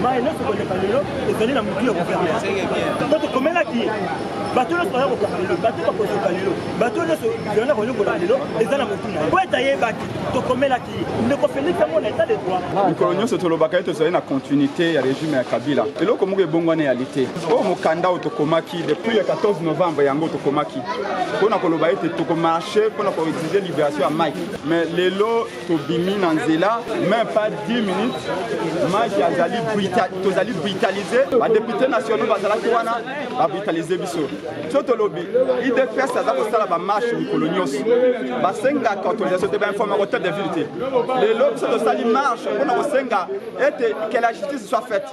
Maye nyonso koleka lelo ezali na motu ya gouverneur. To tokomelaki ye bato nyonso baza kokanga lelo, bato bakozoka lelo, bato nyonso gouverneur konyokola lelo eza na motu na ye. Po ete ayebaki tokomelaki ye ndeko Felix amona état de droit. Mikolo nyonso tolobaka ye tozali na continuité ya régime ya Kabila. Eloko moko ebongwana eyali te. Oyo mokanda oyo tokomaki depuis le 14 novembre, yango tokomaki mpo na koloba ete tokomarche mpo na koexige libération ya Mike. Mais lelo tobimi na nzela, même pas 10 minutes, Mike azali tozali brutalisé. Badepute nationaux bazalaki wana, babrutalize biso. So tolobi UDPS aza kosala bamarche mikolo nyonso, basengaka autorisation te, bainforme hotel de ville te. Lelo biso tosali marche mpona kosenga ete que la justice soit faite.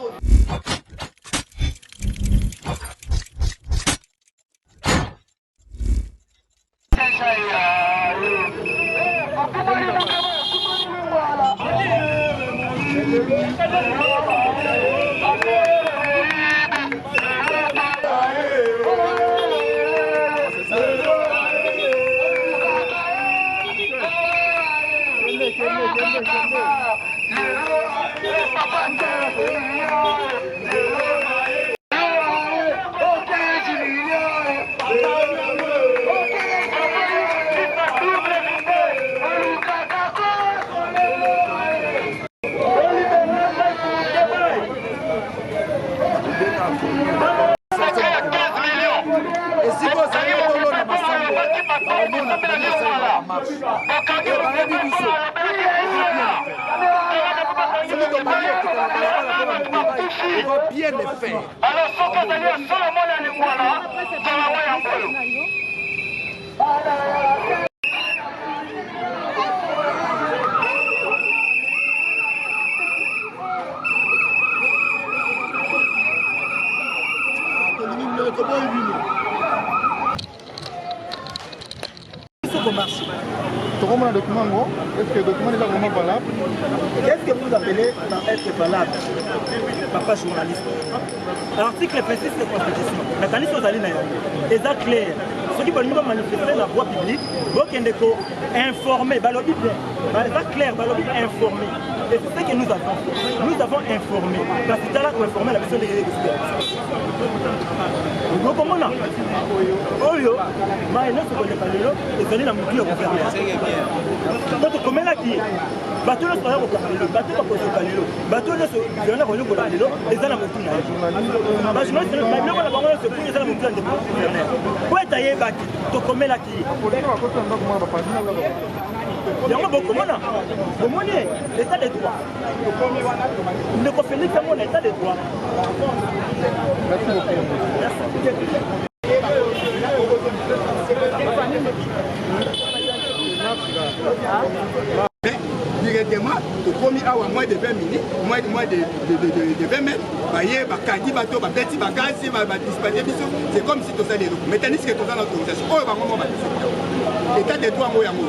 Esika ozali kolona masango, bakomona ndenge esalemaka marche. Bayebi biso soki tobandi kokita na balabala mpo na mokebai, on va bien le faire. Alors soki ozali ya solo mwana ya lingwala, zala ya oyo. Tokomona document yango, est ce que document eza vraiment valable? Qu'est-ce que vous appelez par être valable, papa journaliste? Article 26 de constitution, nakanisi ozali na yango, eza clair. Soki bolingi bamanifeste na voie publique, bokende ko informer, balobi bien, eza clair, balobi informer. Et c'est ce que nous avons fait. Nous avons informé. Kasi tala koinforme na biso ndenge ekosika. Okomona oyo maye nyonso koleka lelo ezali na motu ya gouverneur. To tokomelaki ye bato nyonso baza kokanga lelo, bato bakozoka lelo, bato nyonso gouverneur konyokola lelo eza na motu na ye. Bajournaliste biloko na bango nyonso ekuyi eza na motu ya ndeko gouverneur. Po ete ayebaki tokomelaki ye. Yango bokomona, bomoni état de droit. Ndeko Felix amona état de droit. Merci beaucoup. Merci. Directement tokomi awa, moins de 20 minutes, moins de 20 mètres, baye bakangi bato, babeti bagazi, badispatche biso. C'est comme si tosali eloko, mais tandis que toza na autorisation oyo bango moko bapesi. État de droit yango, yango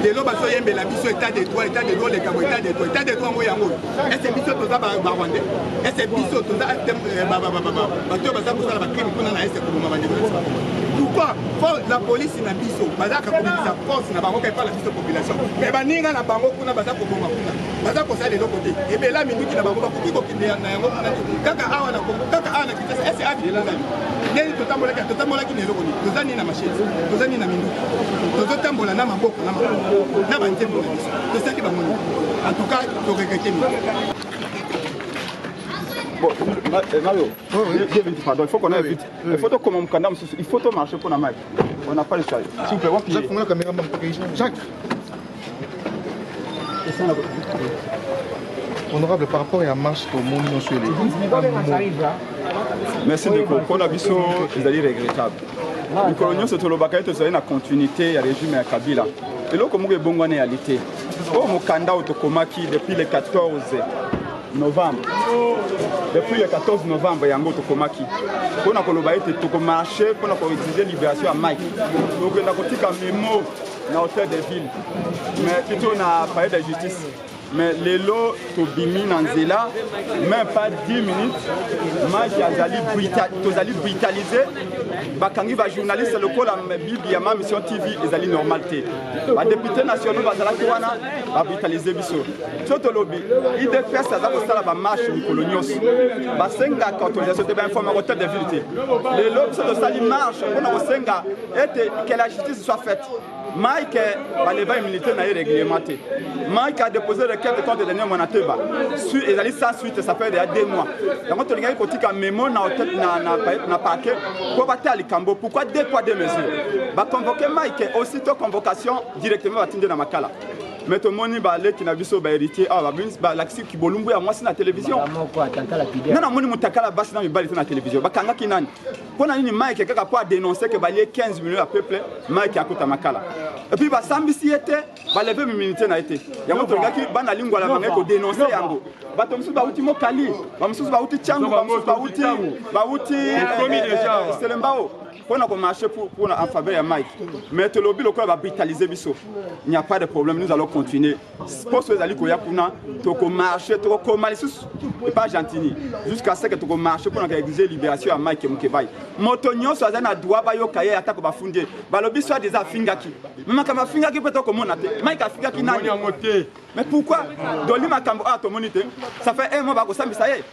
lelo bazoyembela biso état de droit, état de droit, lekambo état de droit, état de droit yango, yango. Ese biso toza barwandais? Ese biso toza bato oyo baza kosala bacrime kuna na ese, koboma bandeko na biso? Pourquoi la police na biso bazalaka kobimisa force na bango epa na biso population, mais baninga na bango kuna baza koboma, kuna baza kosala eloko te? Ebela minduki na bango bakoki kokende na yango kuna te, kaka awa na Kongo, kaka awa na Kinshasa. Ese avi tozali ndeni totambolaki, totambolaki na eloko nini? Toza nini na machete? Toza nini na minduki? Tozotambola na maboko, na maboko, na banzembo na biso. Tosali bango nini? En tout cas toregrete mingi. Bon, Mario, oui, oui. Pardon, il faut qu'on aille vite. Il faut que mokanda mosusu, il faut to marcher pour la Mike. On n'a pas le choix. S'il vous plaît, on Jacques, la caméra, Jacques. Honorable, par rapport à la marche tomoni nyonso eleki. Merci ndeko. Mpona biso ezali regrettable. Mikolo nyonso tolobaka ye tozali na continuité ya régime ya Kabila. Eloko moko ebongwana eyali te. Oyo mokanda oyo tokomaki depuis le 14 novembre, depuis le 14 novembre, yango tokomaki mpona koloba ete tokomarche mpona koexige libération ya Mike. Tokenda kotika memo na hôtel de ville, mais plutôt na palais de justice. Mais lelo tobimi na nzela, même pas 10 minutes, Mike azali brutal, tozali brutalisé, bakangi ba journaliste lokola bibi ya ma mission TV ezali normal te. Ba députés nationaux bazalaki wana ba brutaliser biso. So tolobi UDPS aza kosala ba marche mikolo nyonso, basengaka autorisation te, ba informer hotel de ville te. Lelo biso tosali marche mpona kosenga ete que la justice soit faite. Mike baleva immunité na ye régulièrement te. Mike a déposé requête contre Daniel Mwanateba. Su ezali sans suite, ça fait déjà 2 mois. Yango tolingaki kotika memo na hôtel na na na parquet po batala likambo. Pourquoi deux poids deux mesures? Ba convoquer Mike aussitôt convocation directement batindi na makala. Mais tomoni baleki na biso ba héritier awa balakisi kibolumbu ya mwasi na télévision. Nana namoni mutakala basi na mibali te na télévision. Bakangaki nani? Mpo na nini Mike kaka mpo adenonce ke balie 15 millions ya peuple, Mike akota makala epuis basambisi ye te, baleve immunité na ye te. Yango tolingaki bana Lingwala bangai kodenonce yango. Bato mosusu bauti Mokali, bamosusu bauti Tshangu, bamosusu bauti Selembao mpo na komarche pour en faveur ya Mike. Mais tolobi lokola babrutalize biso, il n'y a pas de problème, nous allons continuer. Poso ezali koya kuna, tokomarche, tokokoma lisusu epa Gentini jusqu'à ce que tokomarche mpona koexige libération ya Mike Mukebayi. Moto nyonso aza na droit bayoka ye atako bafundi ye, balobi soit déjà afingaki, mais makambo afingaki mpe tokomona te. Mike afingaki nani? Mais pourquoi doli makambo awa tomoni te? Ça fait un mois bakosambisa ye,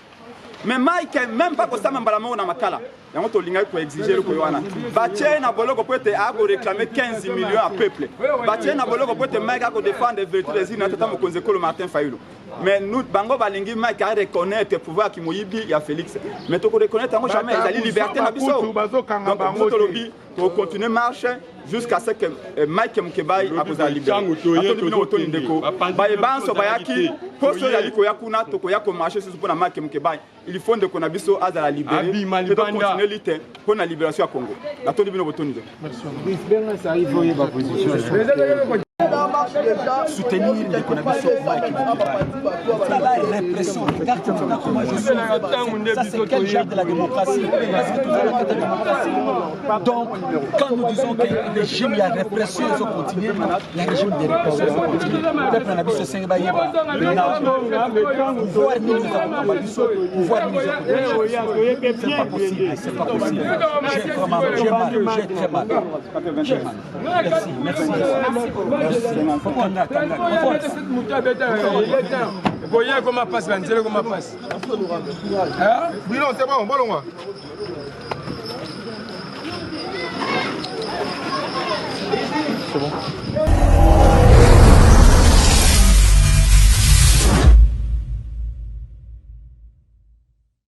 mais Mike même pas kosamba mbala moko na makala. Yango tolingaki koexige eloko wana. Batie na boloko po ete akoréclame 15 millions ya peuple. Batie na boloko po ete Mike akodefendre vérité des urnes na tata mokonzi ekolo Martin Fayulu. Mais nous bango balingi Mike a reconnaître pouvoir kimoyibi ya Félix, mais tokoreconnaître yango jamais, ezali liberté na biso. Donc biso tolobi tokocontinue marche jusqu'à ce que Mike Mukebayi akozala libéré. Atondi bino botoni ndeko baye banso bayaki poso ezali koya kuna, tokoya komarche susu mpona Mike Mukebayi. Il faut ndeko na biso azala libéré mpe tocontinue lutte mpo na libération ya Congo. Natondi bino botoni ndeko. Soutenir ndeko na biso Mike Mukebayi. La répression, regarde maintenant comment je suis. Ça c'est quel genre de la démocratie? Est-ce que tout ça la démocratie? Donc, quand nous disons que le régime, il y a répression, ils ont continué, le régime de répression, ils ont continué. Peuple na biso sengi bayeba pouvoir nini eza kokamba biso, pouvoir nini eza kodirige. C'est pas possible, c'est pas possible. J'ai vraiment, j'ai mal, j'ai très mal. J'ai mal. Merci, merci, merci. Kanga, kanga. Koya koma pasi, banzele koma pasi. Bino, c'est bon, bolongwa. C'est bon.